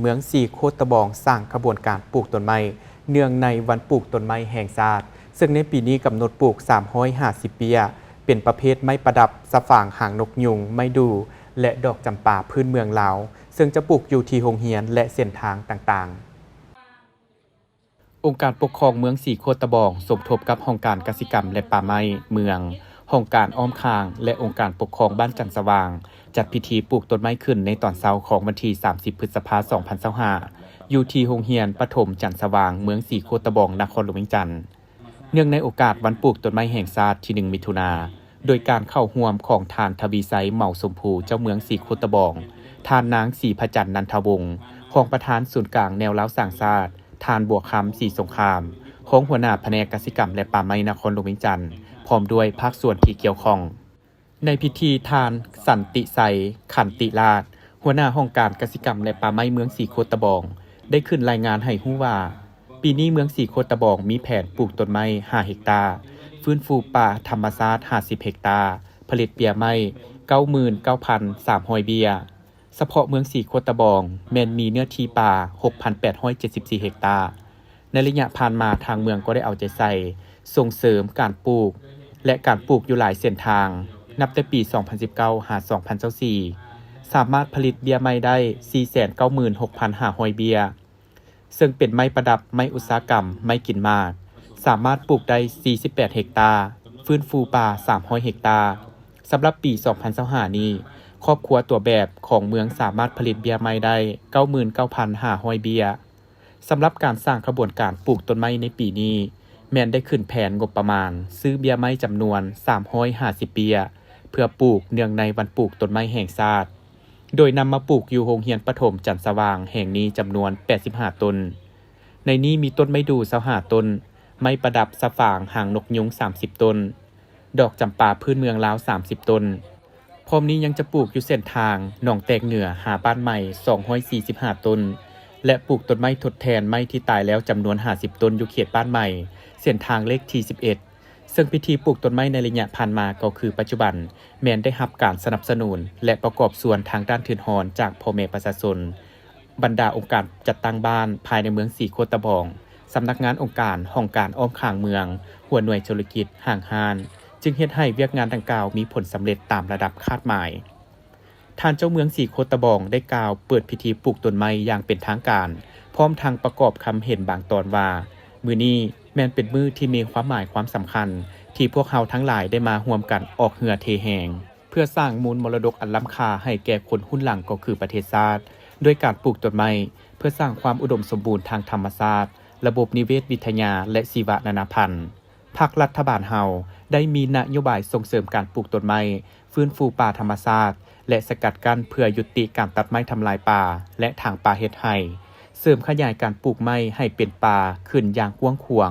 ເມືອງສີໂຄດຕະບອງສ້າງຂະບວນການປູກຕົ້ນໄມ້ ເນື່ອງໃນວັນປູກຕົ້ນໄມ້ແຫ່ງຊາດ, ເຊິ່ງໃນປີນີ້ກຳນົດປູກສາມຮ້ອຍຫ້າສິບເບ້ຍ ເປັນປະເພດໄມ້ປະດັບ, ສະຝາງຫາງນົກຍຸງ, ໄມ້ດູ່ ແລະ ດອກຈຳປາພື້ນເມືອງລາວ, ເຊິ່ງຈະປູກຢູ່ທີ່ໂຮງຮຽນ ແລະ ເສັ້ນທາງຕ່າງໆ. ອົງການປົກຄອງເມືອງສີໂຄດຕະບອງ ສົມທົບກັບຫ້ອງການກະສິກຳ ແລະ ປ່າໄມ້ເມືອງ, ຫ້ອງການອ້ອມຂ້າງ ແລະ ອົງການປົກຄອງບ້ານຈັນສະຫວ່າງ ຈັດພິທີປູກຕົ້ນໄມ້ຂຶ້ນໃນຕອນເຊົ້າຂອງວັນທີສາມສິບ ພຶດສະພາ ສອງພັນຊາວຫ້າ ຢູ່ທີ່ໂຮງຮຽນປະຖົມຈັນສະຫວ່າງ ເມືອງສີໂຄດຕະບອງ ນະຄອນຫຼວງວຽງຈັນ. ເນື່ອງໃນໂອກາດວັນປູກຕົ້ນໄມ້ແຫ່ງຊາດທີໜຶ່ງ ມິຖຸນາ, ໂດຍການເຂົ້າຮ່ວມຂອງທ່ານ ທະວີໄຊ ເໝົາສົມພູ ເຈົ້າເມືອງສີໂຄດຕະບອງ, ທ່ານນາງ ສີພະຈັນ ນັນທະວົງ ຮອງປະທານສູນກາງແນວລາວສ້າງຊາດ, ທ່ານ ບົວຄຳ ສີສົງຄາມ ຮອງຫົວໜ້າພະແນກກະສິກຳ ແລະ ປ່າໄມ້ນະຄອນຫຼວງວຽງຈັນ ພ້ອມດ້ວຍພາກສ່ວນທີ່ກ່ຽວຂ້ອງ. ໃນພິທີ ທ່ານ ສັນຕິໄຊ ຂັນຕິລາດ ຫົວໜ້າຫ້ອງການກະສິກຳ ແລະ ປ່າໄມ້ເມືອງສີໂຄດຕະບອງ ໄດ້ຂຶ້ນລາຍງານໃຫ້ຮູ້ວ່າ, ປີນີ້ເມືອງສີໂຄດຕະບອງມີແຜນປູກຕົ້ນໄມ້ຫ້າເຮັກຕາ, ຟື້ນຟູປ່າທຳມະຊາດຫ້າສິບເຮັກຕາ, ຜະລິດເບ້ຍໄມ້ເກົ້າໝື່ນເກົ້າພັນສາມຮ້ອຍເບ້ຍ. ສະເພາະເມືອງສີໂຄດຕະບອງແມ່ນມີເນື້ອທີ່ປ່າຫົກພັນແປດຮ້ອຍເຈັດສິບສີ່ເຮັກຕາ. ໃນໄລຍະຜ່ານມາ, ທາງເມືອງກໍໄດ້ເອົາໃຈໃສ່ສົ່ງເສີມການປູກ ແລະ ການປູກຢູ່ຫຼາຍເສັ້ນທາງ. ນັບແຕ່ປີສອງພັນສິບເກົ້າ ຫາ ສອງພັນຊາວສີ່ ສາມາດຜະລິດເບ້ຍໄມ້ໄດ້ສີ່ແສນເກົ້າໝື່ນຫົກພັນຫ້າຮ້ອຍເບ້ຍ, ເຊິ່ງເປັນໄມ້ປະດັບ, ໄມ້ອຸດສາຫະກຳ, ໄມ້ກິນໝາກ, ສາມາດປູກໄດ້ສີ່ສິບແປດເຮັກຕາ, ຟື້ນຟູປ່າສາມຮ້ອຍເຮັກຕາ. ສຳລັບປີສອງພັນຊາວຫ້ານີ້, ຄອບຄົວຕົວແບບຂອງເມືອງສາມາດຜະລິດເບ້ຍໄມ້ໄດ້ເກົ້າໝື່ນເກົ້າພັນຫ້າຮ້ອຍເບ້ຍ. ສຳລັບການສ້າງຂະບວນການປູກຕົ້ນໄມ້ໃນປີນີ້ ແມ່ນໄດ້ຂຶ້ນແຜນງົບປະມານຊື້ເບ້ຍໄມ້ຈຳນວນສາມຮ້ອຍຫ້າສິບເບ້ຍ ເພື່ອປູກເນື່ອງໃນວັນປູກຕົ້ນໄມ້ແຫ່ງຊາດ, ໂດຍນຳມາປູກຢູ່ໂຮງຮຽນປະຖົມຈັນສະຫວ່າງແຫ່ງນີ້ຈຳນວນແປດສິບຫ້າຕົ້ນ. ໃນນີ້ມີຕົ້ນໄມ້ດູ່ຊາວຫ້າຕົ້ນ, ໄມ້ປະດັບສະຝາງຫາງນົກຍຸງສາມສິບຕົ້ນ, ດອກຈຳປາພື້ນເມືອງລາວສາມສິບຕົ້ນ. ພ້ອມນີ້ຍັງຈະປູກຢູ່ເສັ້ນທາງໜອງແຕກເໜືອຫາບ້ານໃໝ່ສອງຮ້ອຍສີ່ສິບຫ້າຕົ້ນ ແລະ ປູກຕົ້ນໄມ້ທົດແທນໄມ້ທີ່ຕາຍແລ້ວຈຳນວນຫ້າສິບຕົ້ນຢູ່ເຂດບ້ານໃໝ່ ເສັ້ນທາງເລກທີສິບເອັດ. ເຊິ່ງພິທີປູກຕົ້ນໄມ້ໃນໄລຍະຜ່ານມາກໍຄືປັດຈຸບັນ ແມ່ນໄດ້ຮັບການສະໜັບສະໜູນ ແລະ ປະກອບສ່ວນທາງດ້ານທຶນຮອນຈາກພໍ່ແມ່ປະຊາຊົນ, ບັນດາອົງການຈັດຕັ້ງບ້ານພາຍໃນເມືອງສີໂຄດຕະບອງ, ສຳນັກງານອົງການ, ຫ້ອງການອ້ອມຂ້າງເມືອງ, ຫົວໜ່ວຍທຸລະກິດ, ຫ້າງຮ້ານ, ຈຶ່ງເຮັດໃຫ້ວຽກງານດັ່ງກ່າວມີຜົນສຳເລັດຕາມລະດັບຄາດໝາຍ. ທ່ານເຈົ້າເມືອງສີໂຄດຕະບອງໄດ້ກ່າວເປີດພິທີປູກຕົ້ນໄມ້ຢ່າງເປັນທາງການ, ພ້ອມທັງປະກອບຄຳເຫັນບາງຕອນວ່າ, ມື້ນີ້ແມ່ນເປັນມື້ທີ່ມີຄວາມໝາຍຄວາມສຳຄັນ ທີ່ພວກເຮົາທັງຫຼາຍໄດ້ມາຮ່ວມກັນອອກເຫື່ອເທແຮງ ເພື່ອສ້າງມູນມໍລະດົກອັນລ້ຳຄ່າໃຫ້ແກ່ຄົນຮຸ່ນຫຼັງ ກໍຄືປະເທດຊາດ, ດ້ວຍການປູກຕົ້ນໄມ້ ເພື່ອສ້າງຄວາມອຸດົມສົມບູນທາງທຳມະຊາດ, ລະບົບນິເວດວິທະຍາ ແລະ ຊີວະນານາພັນ. ພັກລັດຖະບານເຮົາໄດ້ມີນະໂຍບາຍສົ່ງເສີມການປູກຕົ້ນໄມ້, ຟື້ນຟູປ່າທຳມະຊາດ ແລະ ສະກັດກັ້ນເພື່ອຍຸຕິການຕັດໄມ້ທຳລາຍປ່າ ແລະ ຖາງປ່າເຮັດໄຮ່, ເສີມຂະຫຍາຍການປູກໄມ້ໃຫ້ເປັນປ່າຂຶ້ນຢ່າງກວ້າງຂວາງ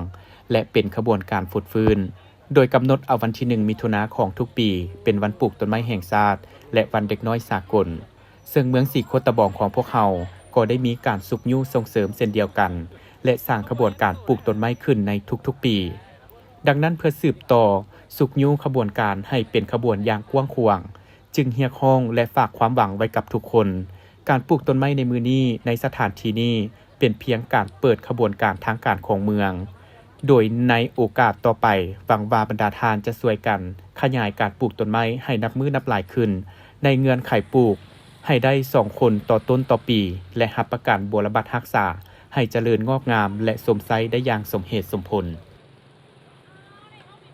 ແລະ ເປັນຂະບວນການຟົດຟື້ນ, ໂດຍກຳນົດເອົາວັນທີໜຶ່ງ ມິຖຸນາຂອງທຸກປີ ເປັນວັນປູກຕົ້ນໄມ້ແຫ່ງຊາດ ແລະ ວັນເດັກນ້ອຍສາກົນ. ເຊິ່ງເມືອງສີໂຄດຕະບອງຂອງພວກເຮົາກໍໄດ້ມີການຊຸກຍູ້ສົ່ງເສີມເຊັ່ນດຽວກັນ ແລະ ສ້າງຂະບວນການປູກຕົ້ນໄມ້ຂຶ້ນໃນທຸກໆປີ. ດັ່ງນັ້ນ, ເພື່ອສືບຕໍ່ຊຸກຍູ້ຂະບວນການໃຫ້ເປັນຂະບວນຢ່າງກວ້າງຂວາງ, ຈຶ່ງຮຽກຮ້ອງ ແລະ ຝາກຄວາມຫວັງໄວ້ກັບທຸກຄົນ. ການປູກຕົ້ນໄມ້ໃນມື້ນີ້, ໃນສະຖານທີ່ນີ້, ເປັນພຽງການເປີດຂະບວນການທາງການຂອງເມືອງ, ໂດຍໃນໂອກາດຕໍ່ໄປ, ຫວັງວ່າບັນດາທ່ານຈະຊ່ວຍກັນຂະຫຍາຍການປູກຕົ້ນໄມ້ໃຫ້ນັບມື້ນັບຫຼາຍຂຶ້ນ, ໃນເງື່ອນໄຂປູກໃຫ້ໄດ້ສອງຄົນຕໍ່ຕົ້ນຕໍ່ປີ ແລະ ຮັບປະກັນບົວລະບັດຮັກສາໃຫ້ຈະເລີນງອກງາມ ແລະ ຊົມໃຊ້ໄດ້ຢ່າງສົມເຫດສົມຜົນ.